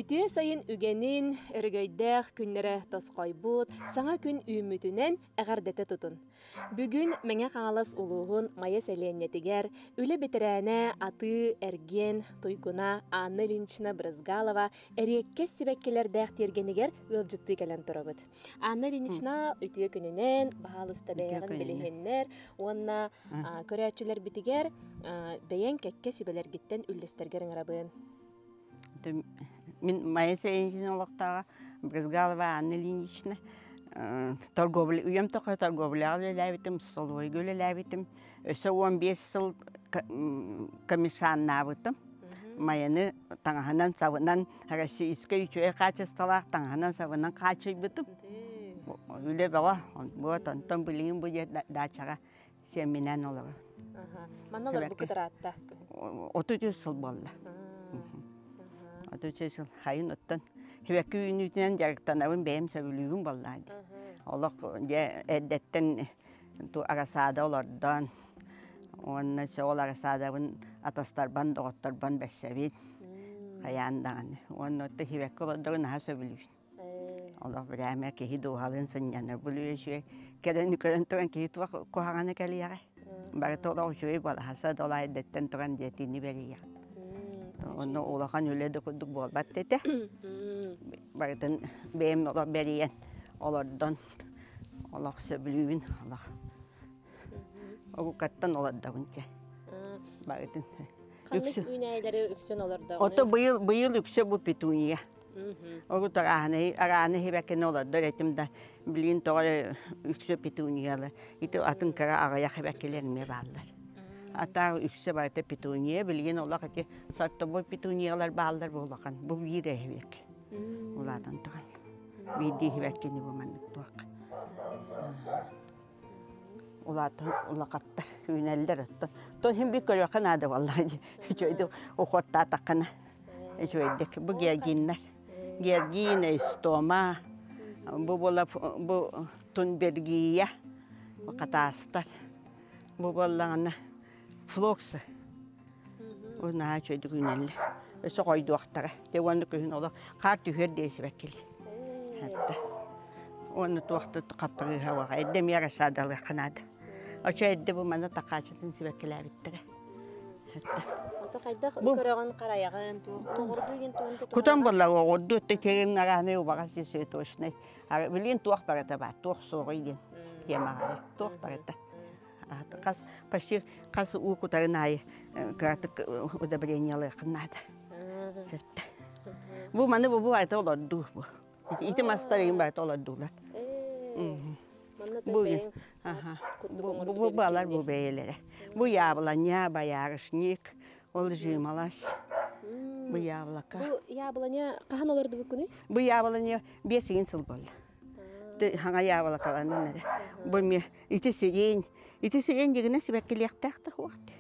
Үтүө сайын үгэнин, өрөгөйдөөх күннэрэ тосхойбут, саҥа күн үүммүтүнэн эҕэрдэтэ тутун. Бүгүн Мэҥэ Хаҥалас улууһун Майа сэлиэнньэтигэр үлэ бэтэрээнэ атыы, эргиэн туйгуна Анна Ильинична Брызгалова эриэккэс сибэккилэрдээх тиэргэнигэр ыалдьыттыы кэлэн турабыт. Анна Ильинична үтүө күнүнэн, баһаалыста бэйэҕин билиһиннэр уонна көрөөччүлэрбитигэр бэйэҥ кэккэ сүбэлэргиттэн үллэстэргэр ыҥырабын. Мин Майя Сеенчин олохтооҕо Брызгалова Анна Ильинична торговля үйэм тухары торговляҕа үлэлээбитим, столовойга үлэлээбитим. Өссө 15 сыл комиссаннаабытым. Майаны таҥаһынан-сабынан российскай үчүгэй хаачысталаах таҥаһынан-сабынан хааччыйбытым. Үлэ бөҕө. Вот онтон билигин бу дачаҕа сиэмминэн олорор. Манна олорбуккут ыраатта? 33 сыл буолла. 33 сыл хайын оттон сибэкки үүнүүтүнэн дьарыктанабын бэйэм сөбүлүүбүн буоллаа дии. Олох дьэ эрдэттэн арасаада олордон уонна ол арасаадабын атастарбан доҕотторбон бэссэбин хайаан даҕаны уонна оттон сибэкки олордорун наһаа сөбүлүүбүн. Олох бирээмэ киһи дууһалыын сынньанар бүлүү үчүгэй. Кэлэн көрөн туран киһи туох куһаҕаны кэлиэҕэ. Барыта олох үчүгэй буолаһаса да ол эрдэттэн туран диэтиини бэрийэҕит. Онно улахан үлэ да курдук буолбат этэ. Барытын бэйэм олох бэрийэн олордон олох сөбүлүүбүн олох. Уруккаттан олордобун чэ. Барытын. Ханнык үүнээйилэри үксүн олордоҕуный? Ото быйыл быйыл үксэ бу петуния. Урут арааны арааны хибэккини олордор этим да билигин тоҕо эрэ үксэ петуниялар ити атын кыра аҕыйах хибэккилэр эмиэ бааллар. А так үксэ барыта петуния билигин олох ити сортобой петуниялар бааллар бу улахан бу биир эһибек улаатан туран биирдии хибэккини бу маннык туох улаатан улахаттар үүнэллэр оттон то иһин бир көрүөххэ наада буоллаҕа дии үчүгэйдик ухуоттаатаххына үчүгэйдик бу георгиннар георгина истома бу буола бу тунбергия хатаастар бу буоллаҕына флоксы Ол наһаа үчүгэйдик үүнэллэр. Өссө хойдуохтара. Дьэ уонна күһүн олох хаар түһүөр диэри сибэккилии. Хатта. Уонна туох да хаппырыыһа уоҕа. Эрдэ эмиэ рассадалыахха наада. Очо эрдэ бу маны такаачытын сибэккилээбиттэрэ. Хатта. Ото хайдах көрөҕүн харайаҕын, туох оҕурдуу игин тугун тутуһаҕын? Кутан буолла оҕурдуу текерин арааны убаҕас цветочный. Билигин туох барыта баар, туох суоҕуй диэн темаҕа туох барыта. Хас почти хас уу кутарын аайы кыратык удобрениялыаххын наада. Сөптө. Бу маны бу бу барыта олордуу бу. Ити мастар иин барыта олордуулар. Бу бу бу балар бу бэйэлэрэ. Бу яблоня, боярышник, ол жимолость. Бу яблоко. Бу яблоня хаһан олордубуккунуй? Бу яблоня 5 сыл буолла. Хаҥа яблокаланан эрэ. Бу эмиэ Ити сирень, ити сирень дьигинэ сибэккилиэхтээх да суох дии.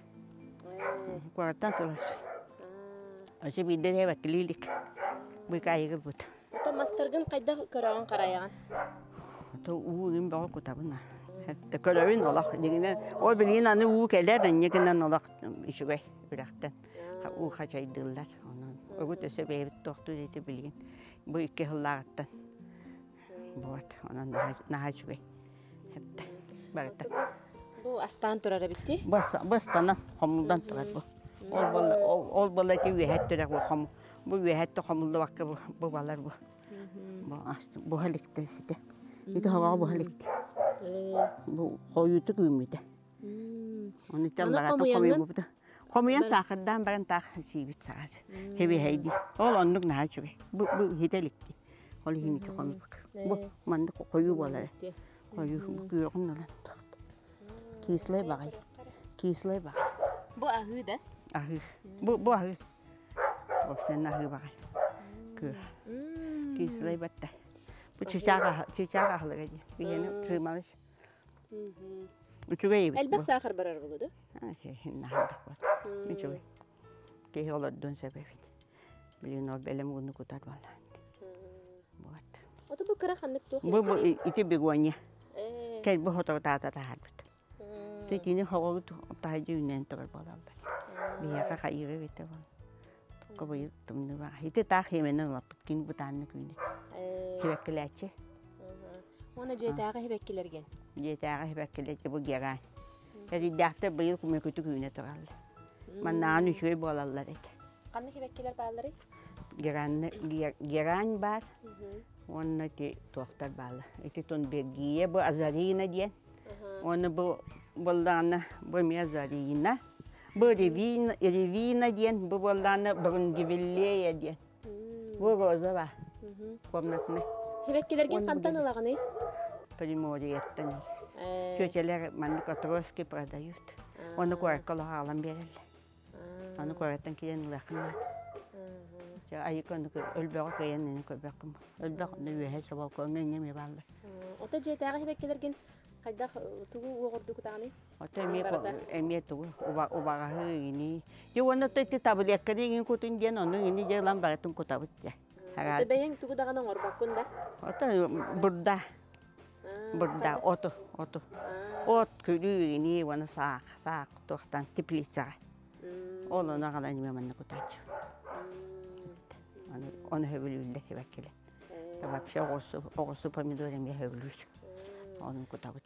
Куораттан тыласпыт. Өссө биирдэ сибэккилии илик. Быыкаайыгы ылбыт. Ото мастаргын хайдах көрөҕүн харайаҕын? Ото уу ыым бөҕө кутабын а. Көрөбүн олох дьигинэ. Ол билигин аны уу кэлэр, инньэ гынан олох үчүгэй үрэхтэн. Уу хачайдыыллар. Онон урут өссө бэйэбит туохтуур ити билигин. Бу икки сыллааҕыттан Вот, онон наһаа үчүгэй. Барыта. Бу астаан турар эбит дии? Бастана хомулдан турар бу. Ол буолла ол буолла ити үөһэт турар бу хом бу үөһэт хомуллубакка бу бу балар бу. Бу буһа иликтэр ситэ. Ити хоҕоҕо буһа иликти. Бу хойуутук үүммүтэ. Ону ити хомуйбута. Хомуйан саахардаан баран таах сиибит саҕас. Хэбиһэйди. Ол оннук наһаа үчүгэй. Бу бу иһитэ иликти. Ол иһин ити хомуйбук. Бу маннык хойуу буолар. Хойуу бу күөҕүн ылан Кислый баҕай. Кислый баҕай. Бу аһыы да? Аһыы. Бу бу аһыы. Вообще аһыы баҕай. Күөх. Кислый батта. Бу чычаах чычаах аһылыга дии. Биһиэни сыымалыс. Үчүгэй эбит. Элбэх саахар барар буолуо да? Үчүгэй. Киһи олордуон сөп эбит. Билигин ол бэлэм ууну кутар буоллаан. Вот. Ото бу кыра ханнык туох Бу бу ити бегония. Кэл бу хоторутаата таһаарбыт. Титини хоҕолу таһырдьа үүнэн турар буолаллар. Биһиэхэ хайыыра эбитэ буолла. Кобыйы тымныба. Ити таах хиэменен улаппыт кин бутаанны күнү. Хибэккилээччи. Уонна дьиэтээҕи хибэккилэрген. Дьиэтээҕи хибэккилээччи бу герань. Эрийдээхтэр быйыл күмүкүтү күүнэ тураллар. Маннааҕын үчүгэй буолаллар этэ. Ханна хибэккилэр баалларый? Герань баар. Уонна ити туохтар бааллар. Ити Тунбергия бу Азарина диэн. Уонна бу буоллаҕына бу эмиэ Азарина. Бу Ревина, Ревина диэн, бу буоллаҕына Брунгивиллея диэн. Бу роза баар. Комнатный. Хибэккилэргин хантан ылаҕыный? Приморьеттан. Тетялар маннык отростки продают. Оны куоракка олох биэрэллэр. Аны куораттан киирэн ылыаххын наада. Айыка ону өлбөҕү кыайан ини көрбөккүн. Өлбөх онно үөһэ соболкоҥҥа инньэ эмиэ бааллар. Ото дьиэтээҕи хибэккилэргин хайдах тугу уоҕурдукутаҕыный? Ото эмиэ эмиэ тугу убаҕаһы ини. Дьэ уонна то ити таблетканы иҥин кутун диэн ону ини дьэ ылан барытын кутабыт дьэ. Ото бэйэҥ тугу даҕаны оҥорбоккун да? Ото бурда. Бурда оту оту. От күлүү ини уонна саах саах туохтан теплицаҕа. Ол ону аҕалан имэ манна кутааччы. Аны ону хөбүлүүллэр хибэккилэр. Вообще оҕусу оҕусу помидор эмиэ хөбүлүүр. Онун кутабыт.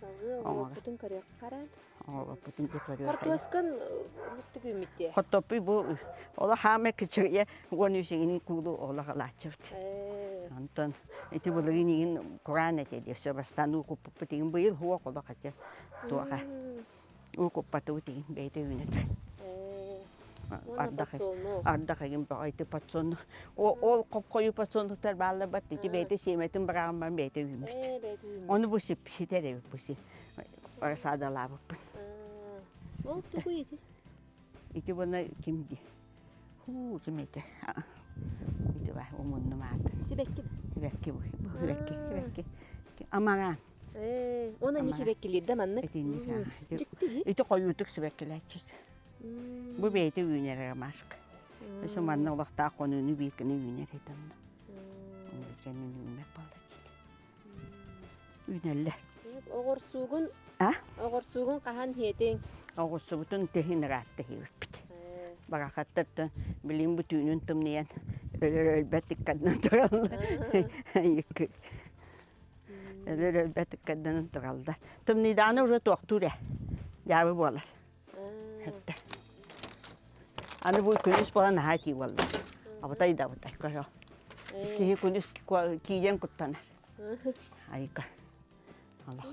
Салгыы оҥорбутун көрүөххэ Оҥорбутун көрүөххэ. Хортуоскан мустук үүммүттээ. Хотоппуй бу олох хаама кичигийэ 13 куулу олох алааччыбыт. Онтон ити былырыын игин кураан этэ диэ все бастаан уу куппуппут игин быйыл хуох олох этэ туоха уу куппатыбыт игин бэйэтэ үүнэтэ. Ардах ардах игин бөҕө ити подсолнух ол хоп-хойу подсолнухтар бааллар бат ити бэйэтэ сиэмэтин быраҕан баран бэйэтэ үүммүт. Ону бу сип ситэр эбит бу си саадалаабыппын. Ол тугуй ити? Ити буна ким ди? Хуу ким этэ? Ити ба умуннум аатын. Сибэкки да? Сибэкки бу. Бу сибэкки, сибэкки. Амараан. Уонна не сибэккилиир да маннык? Итинник. Дьикти дии. Ити хойуутук сибэккилээччис. Бу бэйэтэ үүнэр ромашка. Өссө манна олохтоох хонууну биир гына үүнэр этэ онно. Кэннин үүммэт буолла Үүнэллэр. Оҕурсуугун оҕурсуугун хаһан хиэтиҥ? Оҕурсубутун тиһин ыраатта хиэбиппит. Барахаттартан билин бу түүнүн тымныйан өлөр өлбөт ыккардынан тураллар. Өлөр өлбөт ыккардынан тураллар. Тымныйдааны уже туохтуур ээ. Дьаабы буолар. Аны бу күнүс буолан наһаа итии буолла. Абытай да абытай көрө. Киһи күнүс киирэн куттанар. Айка. Алах.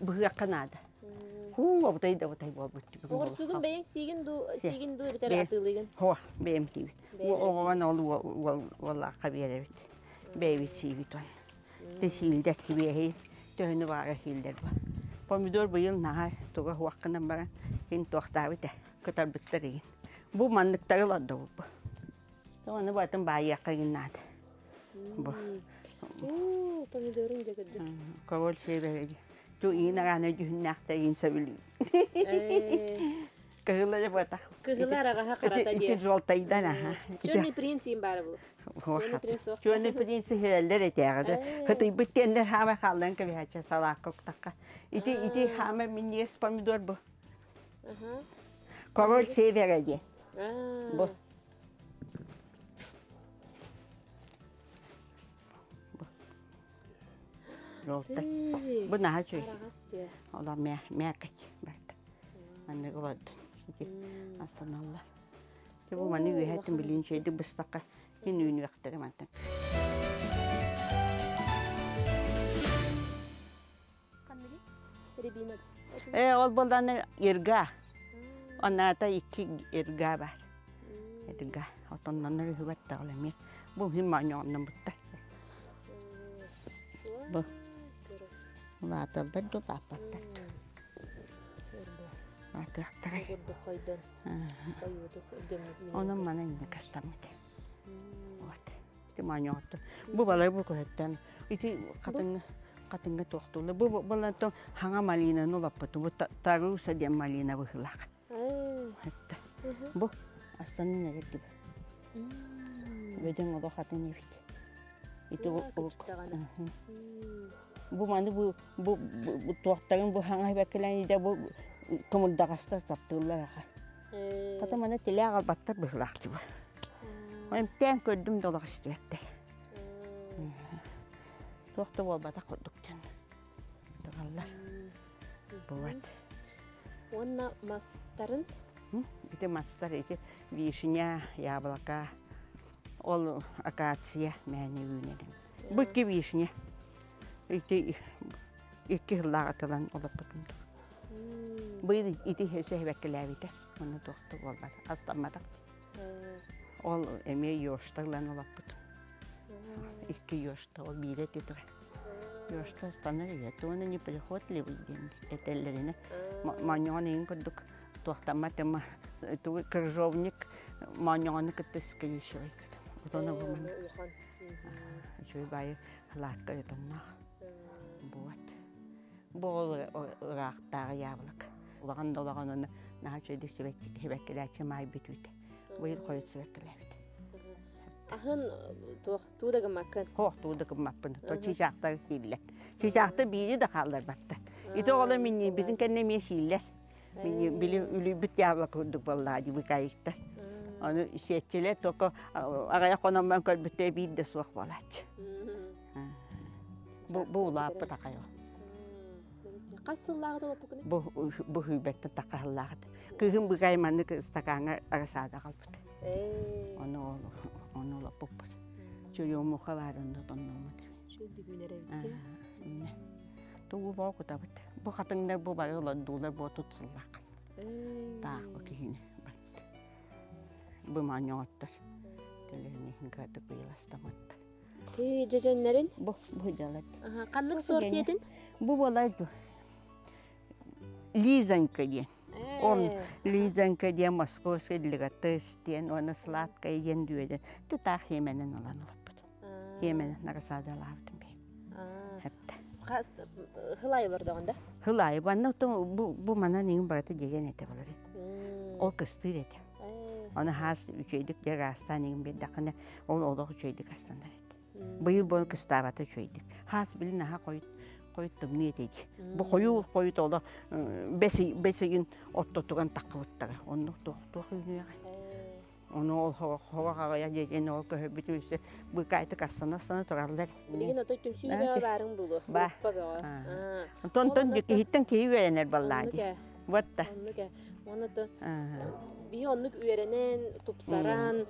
Быһыахха наада. Хуу, абытай да абытай буолбут. Оҕурсугун бэйэҥ сиигин дуу, сиигин дуу эбэтэр атыылыыгын? Хо, бэйэм сиибит. Оҕоҕон ол уоллаахха биэрэбит. Бэйэбит сиибит он. Те сиилдэр кибиэһи төһөнү баара сиилдэр ба. Помидор быйыл наһаа туга хуаххынан баран ин туохтаабыт ээ кытарбыттар игин. Бу манныктары олордобут бу. Оны батын баайыахха игин наада. Бу. Уу, помидорун дьэ кырдьык. Король север Ту иин араана дьүһүннээхтэ иин сөбүлүү. Кыһыла дьэ буотах. Кыһыла араҕаһа харата Ити диэ. желтайдан аха. Черный принц им баара бу. Черный принц суох. Черный принц хирэллэр этээҕи. Хытыйбыт диэннэр хаама хааллан кэбиһээччи салаакка уктахха. Ити ити хаама минньигэс помидор бу. Король севера диэн. Бу. Желтый. Бу наһаа үчүгэй. Араҕас диэ. Олор мякоть барда. Маннык олордун. Ити астаналлар. Дьэ бу маны үөһэттэн билиин үчүгэйдик быстахха хин үүнүөхтэрэ мантан. Ханныгый? Рябина. Э, ол буоллааны ирга. Онаата икки ирга бар. Ирга. Отонноннор үһүбэт даҕал эмиэ. Бу хин моонньоҕоннон бутта. Бу. Улааталлар да улааппаттар да. Улаатыахтара. Курдук хойдон. Хойуутук өлгөмнүк Онон манан инньэ кастаммыт. Вот. Ити моонньоҕоттон. Бу балай бу көһөттөн. Ити хатыҥҥа хатыҥҥа туохтуулар. Бу балантон хаҥа малинаны улаппытым. Бу таруса диэн малина быһыылаах. Бу астанын эрэ Бөдөҥ олох атын эбит. Ити бу маны бу бу туохтарын бу хаҥа бэккэлэн идэ бу кымырдаҕастар таптыыллар аха. Хата маны тилээ аҕалбаттар быһыылаах дии. Эмтээн көрдүм да олох истибэттэр. Туох да буолбатах курдук дьон тураллар. Бывает. Уонна мастарын? Ити мастар, ити вишня, яблоко, ол акация мээнэ үүнэрин. Бу икки вишня. Ити икки сыллаах атылан олоппутум. Быйыл ити сөһүбэккэлээбитэ. Онно туох да буолбата, астамматах. Ол эмиэ ёшта ылан олоппутум. Икки ёшта, ол биирэ ити турар. Ёшта астанар ийэ, уонна неприхотливый диэн этэллэринэ моонньоҕон иһин курдук туохтаммат ама тугу крыжовник моонньоҕону кытта скрещивается. Отоно бу Улахан. Үчүгэй баайы халаакка отонноох. Вот. Бу ол ыраахтааҕы яблок. Улахан да улахан оны наһаа үчүгэйдик сибэккилээччи маай бүтүүтэ. Быйыл хойут сибэккилээбит. Аһын туох туу да гыммаккын? Хоох туу да гыммаппын. То чыычаахтар сииллэр. Чыычаахтар биири да хаалларбаттар. Ити оҕолор минньийбитин кэннэ эмиэ сииллэр. Били үлүйбүт яблоко курдук буоллаа дии быкайыктар. Ону сиэччилэр только аҕыйах хономмон көрбүттэр биир да суох буолааччы. Бу бу улааппыт аҕай ол. Хас сыллааҕыта олоппуккунуй? Бу бу хүйбэттэн таххаһыллааҕыт. Кыыһым быкай маннык ыстакааҥҥа арасаада аҕалбыт. Ону ол ону олоппуппут. Чуйуомуха баар онно тонноммут. Чүндүгүнэр эбит. Тугу боо кутабыт. Бу хатыҥнар бу бары олордуулар бу тут сыллаах. Таах бу киһини бат. Бу маанньоҕоттор. Төлөһүн иһин кыратык быйыластаммыттар. Дьэдьэннэрин? Бу бу дьалат. Ханнык сорт диэтин? Бу буолар бу. Лизонька диэн. Он Лизонька диэн московский деликатес диэн уонна сладкая диэн дүөдэн. Тытаах хиэмэнэн ылан олоппут. Хиэмэнэн нарасаадалаабытым бэйэм. Хэптэ. Хылай олордоҕун да? Хылай. Банна бу бу манан иҥин барыта дьэдьэн этэ болар. Ол кыстыыр этэ. Аны хаас үчүгэйдик дьэ гаастаан иҥин биэрдэххинэ ол олох үчүгэйдик астанар этэ. Быйыл бу кыстаабата үчүгэйдик. Хаас били наһаа хойут хойут тымныы этэ дии. Бу хойуу хойут олох бэс бэс ыйын ортотуган таххыбыттара. Оннук туох туох үүнүөҕэй. Ону ол хоро хаҕыйа дьиэтин ол көһөрбүтүм өссө быыкаайтык астана-астана тураллар. Билигин отой түмсүү бөҕө баарыҥ буолуо. Ба. Группа бөҕө. Онтон онтон киһиттэн киһи үөрэнэр баллаа дии. Вот да. Оннук ээ. Уонна то биһи оннук үөрэнэн, тупсаран,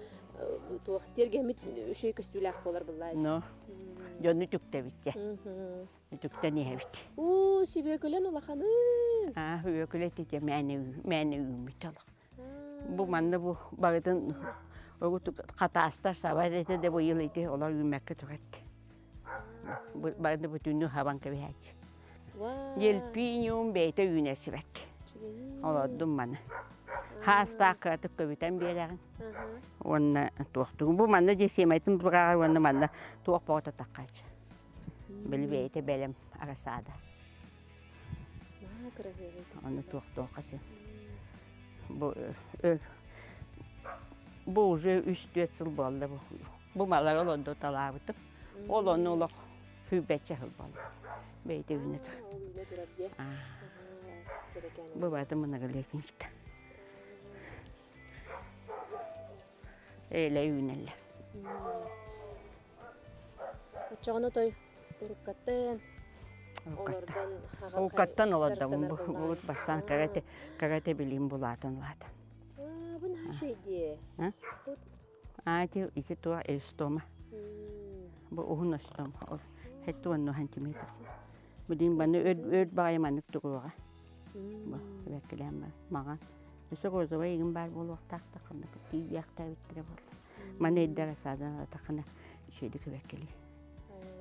туох тиэргэммит үчүгэй көстүүлээх буолар быллаа. Но дьону түктэбит дьэ. Үтүктэн иһэбит. Уу, сүбүөкүлэн улаханын. Аа, сүбүөкүлэ ититэ мээнэ мээнэ үүммүт олох. Бу манна бу барытын хатаастар сабар этэ да быйыл ити олор үүммэккэ турат. Барыны бүтүннүү хабан кэбиһээччи. Елпиниум бэйэтэ үүнэрсибэт. Олордум маны. Хаастаах кыратык көбүтэн биэрэҕин. Уонна туохтугун. Бу манна дьэ сиэмэтин быраҕар уонна манна туох боҕото таххааччы. Били бэйэтэ бэлэм арасаада. Аны туох-туохха син. Бу бу уже үс-түөрт сыл буолла бу. Бу малары олордо талаабытым. Ол ону олох сүүрбэччэ сыл буолла. Бэйэтэ үүнэ турар. Үүнэ турар диэ. Бу баата многолетникта. Элэ үүнэллэр. Оччоҕуна той уруккаттан олордон Уруккаттан олордобун бу бу бастаан карате карате билим булаатын улаата. Бу наһаа үчүгэй дии. Аа ити ити туох эстома. Бу уһун остома. Ол хетти уонну сантиметр. Билим баны өр өр баҕайы маннык туруоҕа. Бу бэккилээн бар маҕан. Өссө розовай игин баар буолуохтаах да ханнык тиийиэхтээбиттэрэ буолла. Маны эрдэ саадан атахына үчүгэйдик күбэккэлии.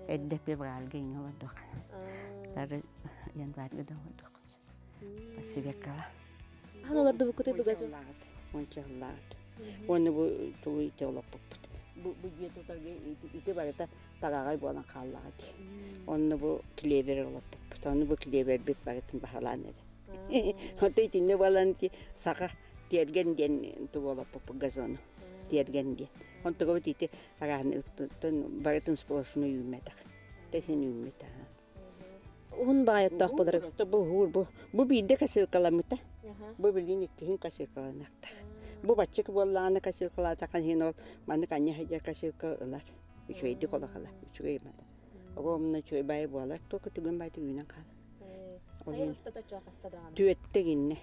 Эрдэ февральга иҥэ олордуоххана. Даже январьга да олордуохха Сибеккала. Хаһан олордубуккутуй бүгәсү? Уонча сыллааҕыт. Уонна бу тугу ити олоппуппут. Бу бу дьиэ тутарга ити барыта тараҕай буолан хааллаҕа дии. Онно бу клевер олоппуппут. Ону бу клевербит барытын баһылаан эрэ. Ото итиннэ буолан ити саха тиэргэн диэн тугу олоппуппут газону. Тиэргэн диэн. Онтугабыт ити арааны барытын сплошной үүммэтэх. Тэһин үүммүт аха. Уһун баҕайыттаах болар. Бу бу бу биирдэ косилкаламмыта. Бу билигин иккиһин косилкаланыахтаах. Бу баччык буоллаҕына косилкалаатахха иһин ол маннык анньа сылдьар косилка ылар. Үчүгэйдик олох ылар. Үчүгэй маны. Оҕо үчүгэй баайы буолар. Туох түгэн баайы үүнэн хаалар. Сайын устата хаста даҕаны. Түөттэ гиннэ.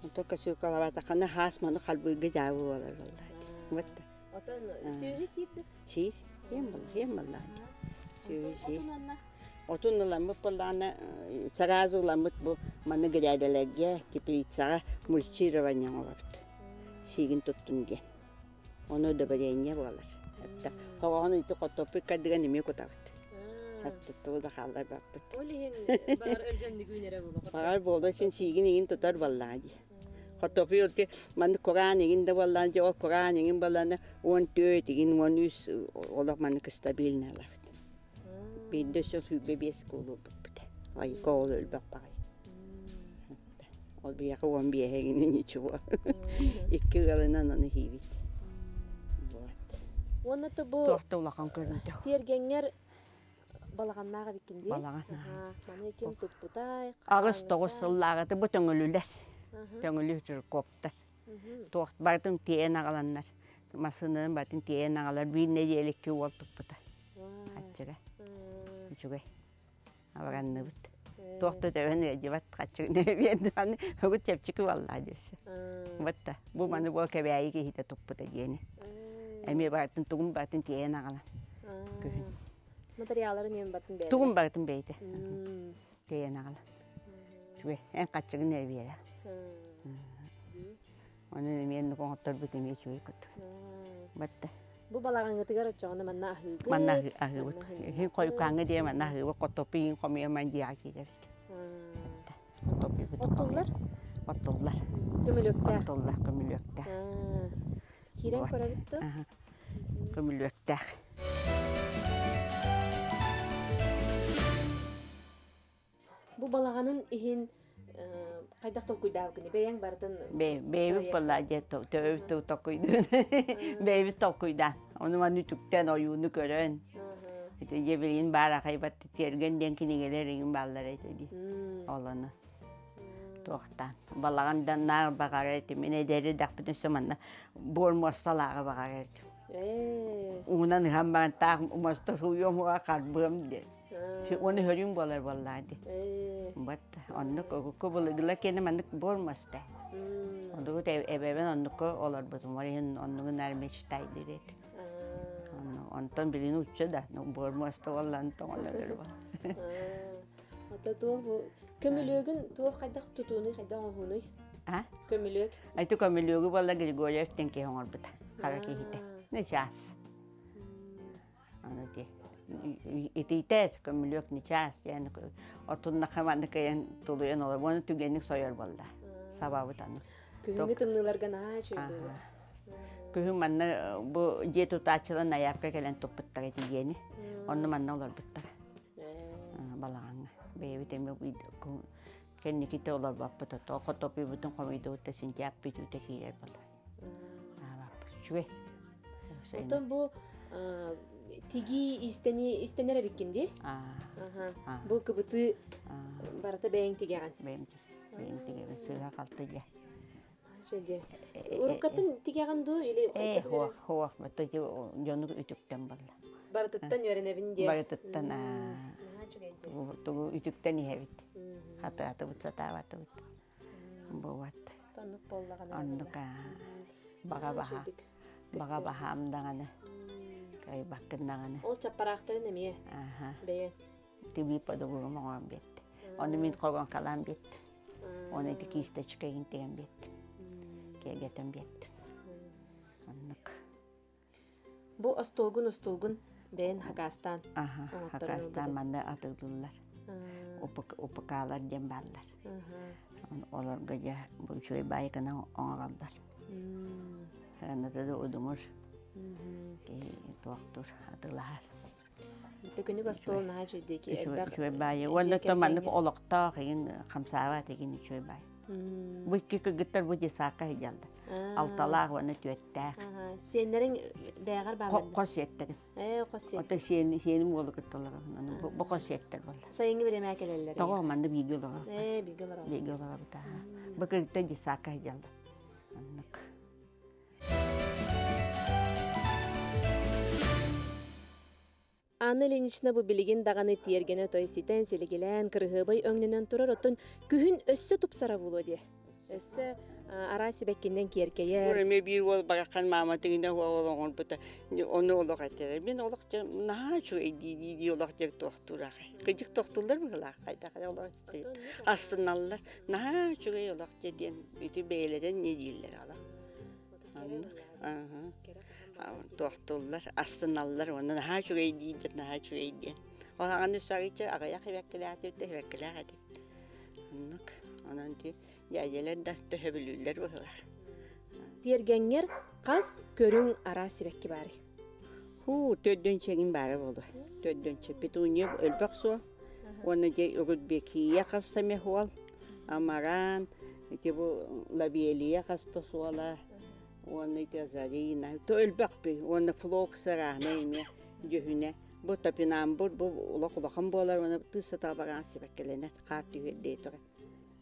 Онтон косилкалаабатаххына хаас маны халбыырга дьаабы буолар буоллаа. Вот. Отон сүөһү сиирдик? Сиир. Иэм буолла, иэм буолла. Сүөһү сиир. Отун ыламмыт буоллаҕына, сразу ыламмыт бу маны грядэлэргэ, теплицаҕа мульчирование оҥоробут. Сиигин туттун диэн. Ону удобрение буолар. Хоҕоһун ити хотоппут кардыган эмиэ кутабыт. Туттубу да хаалларбаппыт. Ол иһин баҕар өлгөмнүк үүнэрэ буолуо. Баҕар буолуо син сиигин иҥин тутар буоллаҕа дии. Хотоппуй ити маннык кураан иҥин да буоллаҕына дьэ ол кураан иҥин буоллаҕына 14 игин 13 олох маннык стабильно ылабыт. Биирдэ өссө 25 куулуурбуппут. Айка ол өлбөх баҕайы. Ол биһиэхэ 15 иҥинэ ничего. Икки ыалынан ону иһиибит. Вот. Уонна то бу Туох да улахан көрүнтэ. Тиэргэҥҥэр балаҕаннаах эбиккин дии? Балаҕан. Маны ким туппутай? 8-9 сыллааҕыта бу төҥүлүлэр. Төҥүлү Чуркоптар. Туох барытын тиэйэн аҕаланнар. Массыынанан барытын тиэйэн аҕалар. Биир нэдиэлэ икки уол туппута. Хаччыга. Үчүгэй. Абаранныбыт. Туох да төбөн ыалдьыбат хаччыгын биэрдим. Өгүт чэпчэки буоллаа диэссе. Батта бу маны буол кэбээйи киһитэ туппута диэни. Эмиэ барытын тугун барытын тиэйэн аҕалан. Күһүн. Материалларын иэн батын бэйэтэ. Тугун барытын бэйэтэ. Тиэйэн аҕалан. Үчүгэй. Эн хаччыгын эрэ биэрэ. Оны эмиэ оҥотторбут эмиэ үчүгэй курдук. Батта. Бу балаҕаҥҥытыгар оччоҕуна манна аһыыгыт? Манна аһыыбыт. Иһин хойукааҥҥа диэ манна аһыыбыт хотоппу иһин хомуйа ман диэҕэ киирэбит. Хотоппуйбут Оттуллар? Оттуллар. Көмүлүөктээх. Оттуллар көмүлүөктээх. Киирэн көрөбүт да? Көмүлүөктээх. Бу балаҕанын иһин хайдах толкуйдаабыккыный? Бэйэҥ барытын Бэйэбит буолла дьэ төбөбүт толкуйдуун. Бэйэбит толкуйдаан. Ону маны үтүктэн ойууну көрөн. Ити дьэ билигин баар ахайбат тиэргэн диэн кинигэлэр игин бааллар этэ дии. Ол ону туохтаан. Балаҕан да наар баҕарар этим. Мин эдэри дахпытын өссө манна буор муосталааҕы баҕарар этим. Уунан ыһан баран таах муоста сууйуом уга харбыам диэн. Оны хөрүн буолар буоллаа ди. Бат оннук ку былыргыла кene маннык буолмаста. Оннугу эбэбин оннукка олорбутум. Ол иһин оннугун ар мечтай диэт. Онтон билин учча да буормуоста буоллан тоҥон өлөр бол. Ата туох бу көмүлүөгүн туох хайдах тутуунуй хайдах оҥоһуунуй? А? Көмүлүөк. Айты көмүлүөгү буолла Григорьев тен киһи оҥорбута. Хара киһитэ. Нычаас. Аны ити итиитэр көмүлүөк нычаас диэн отуннаха маннык кыайан тулуйан олор уонна түгэнник сойор буолла. Сабабыт аны. Күһүҥҥү тымныыларга наһаа үчүгэй буолуо. Күһүн манна бу дьиэ тутааччылар найаапка кэлэн туппуттар ити дьиэни. Онно манна олорбуттар. Балаҕаҥҥа. Бэйэбит эмиэ кэнниките олорбоппут ото хотопуйбутун хомуйдубут да синтиап бүтүүтэ киирэр буолар. Үчүгэй. Оттон бу тигии истэни истэнэр эбиккин дии? Бу кыбытыы барыта бэйэҥ тигэҕин. Бэйэм бэйэм тигэбин сыыһа халты дьэ. Дьэ. Уруккатын тигэҕин дуу или Э, хуох, хуох, дьону үтүктэн балла. Барытыттан үөрэнэбин диэ. Барытыттан тугу үтүктэн иһэбит. Хатаатыбыт, сатаабатыбыт. Буват. Оннук буоллаҕына. Оннук баҕа баһа. Баҕа баһаам даҕаны. Кайбаккын даҕаны. Ол чаппараахтарын эмиэ. Бэйэн. Тибии подугурум оҥорон биэрдэ. Ону мин хогонкалаан биэрдим. Оны ити кисточка игин тигэн биэрдим. Киэргэтэн биэрдим. Оннук. Бу остуолгун устуулгун бэйэн хакаастаан. Аха, хакаастаан манна атыылыыллар. УПК-лар диэн бааллар. Олорго дьэ бу үчүгэй баайканы оҥороллор. Сараната да удумур киһи туохтуур атыылаһар. Төкүнүк остуол наһаа үчүгэйдик элбэх үчүгэй баайы. Уонна то маннык олохтоох игин хамсаабат игин үчүгэй баай. Бу икки кыргыттар бу десакка сылдьаллар. Алталаах уонна түөттээх. Сиэннэриҥ бэйэҕэр бааллар? Хос сиэттерим. Ээ, хос сиэттэр. Ото сиэн сиэним уолу кытта олоробун. Аны бу хос сиэттэр буолла. Сайыҥҥы бириэмэ кэлэллэр. Тоҕо манна бииргэ олоробут. Ээ, бииргэ олоробут. Бииргэ олоробут. Бу кыргыттан десакка сылдьаллар. Оннук. Анна Ильинична бу билигин даҕаны тиэргэнэ той ситэн, силигилээн, кырыһыабай өҥнөнөн турар, оттон күһүн өссө тупсара буолуо диэ. Өссө араас сибэккиннэн киэркэйэр. Эмиэ биир уол барахан маама тигинэ уол оҥорбута ону олох этэрэ. Мин олох наһаа үчүгэй дии-дии олох дьэ туохтуур аҕай. Кыдьык тохтууллар быһыылаах хайдах эрэ олох астыналлар. Наһаа үчүгэй олох дьэ диэн ити бэйэлэрин не дииллэр олох. Оннук. Туохтууллар, астыналлар уонна наһаа үчүгэй дииллэр, наһаа үчүгэй диэн. Ол аҕаны сарыча аҕыйах эбэккэлээх этибит, эбэккэлээх этибит. Оннук. Онон ти дьээдьэлэр да төһөбүлүүллэр быһыылаах. Тиэргэҥҥэр хас көрүҥ араас сибэкки баарый? Хуу, төрдүнчэгин баара буолуо. Төрдүнчэ петуния өлбөх суол. Уонна дьэ Рудбекия хаста мехуол, амараан, ити бу лабелия хаста суола, уонна ити азарина. То өлбөхпүй. Уонна флокс арааһына эмиэ дьүһүнэ. Бу топинамбур бу улах улахан буолар уонна тыс сатаабагаан сибэккэлэнэр хаар түһүөр турар.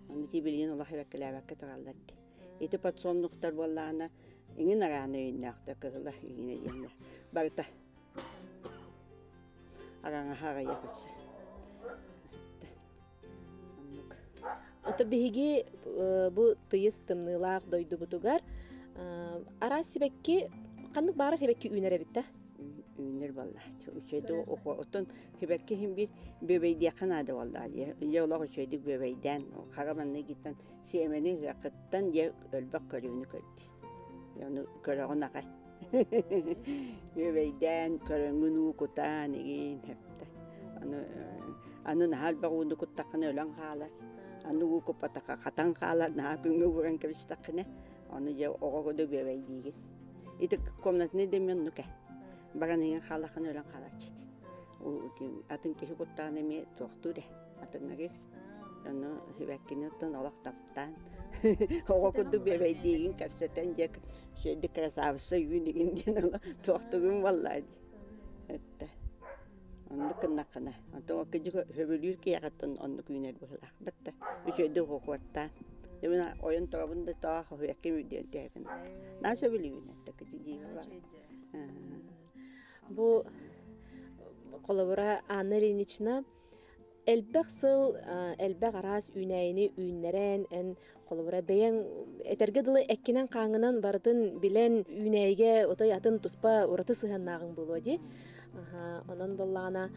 Онно ти билигин олох эбэккэлээбэккэ тураллар дии. Ити подсолнухтар буоллаҕына иҥин арааны өйүннэөхтөр кыһыла иҥинэ диэннэр. Барыта араҥаһа аҕыйах өссө. Оннук. Ото биһиги бу тыйыс тымныылаах дойдубутугар араас сибэкки ханнык баара сибэкки үүнэр эбит да? Үүнэр буолла. Үчүгэй оттон сибэкки иһин биир бүөбэйдиэххэ наада буоллаҕа дии. Дьэ олох үчүгэйдик бүөбэйдээн хара манныгыттан сиэмэни ыһыаххыттан дьэ өлбөх көрүүнү көрдүү. Ону көрөҕүн аҕай. Бүөбэйдээн көрөҥҥүн уу кутаан игин хэптэ. Аны аны наһаа элбэх ууну куттаххына өлөн хаалар. Аны уу куппатахха хатан хаалар, наһаа күҥҥэ ууран кэбистэххинэ, ону дьэ оҕо курдук бүөбэйдиигин. Ити комнатный да эмиэ оннук ээ. Баран иҥэн хааллаххына өлөн хаалааччыт. Атын киһи куттаҕына эмиэ туохтуур ээ, атыҥырыыр. Ону сибэккини оттон олох таптаан оҕо курдук бүөбэйдиигин кэпсэтэн дьэ үчүгэйдик красавица үүн игин диэн туохтугун буоллаа дии. Этте. Оннук гыннаххына. Онтон кыдьык сөбүлүүр киһиэхэттэн оннук үүнэр быһыылаах. Бэтте үчүгэйдик уһуктаан. Дьэ ойон турабын да тоо хоһуйаккым үрдүөн түһэбин. Наа сөбүлүүбүн этте кыдьык дии Бу холобура Анна Ильинична элбэх сыл элбэх араас үүнээйини үүннэрэн эн холобура бэйэҥ этэргэ дылы эккинэн-хааҥҥынан барытын билэн үүнээйигэ отой атын туспа ураты сыһыаннааҕыҥ буолуо дии. Онон буоллаҕына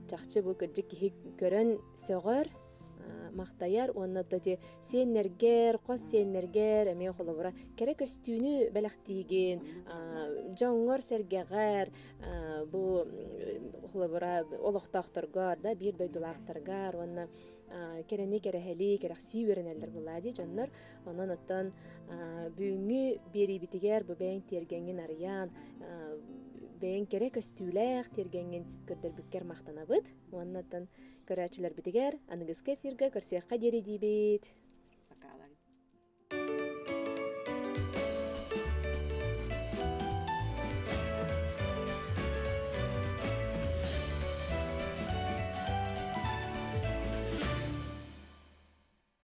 чахчы бу кырдьык киһи көрөн сөҕөр махтайар уонна да ити сиэннэргэр, хос сиэннэргэр эмиэ холобура кэрэ көстүүнү бэлэхтиигин, дьоҥҥор-сэргэҕэр бу холобура олохтоохторгор да биир дойдулаахтаргар уонна кэрэни кэрэһэлии, кэрэхсии үөрэнэллэр буоллаа дии дьоннор. Онон оттон бүгүҥҥү биэриибитигэр бу бэйэҥ тиэргэҥҥин арыйан, бэйэҥ кэрэ көстүүлээх тиэргэҥҥин көрдөрбүккэр махтанабыт. Уонна оттон көрөөччүлэрбитигэр аныгыскы эфиргэ көрсүөххэ диэри диибит.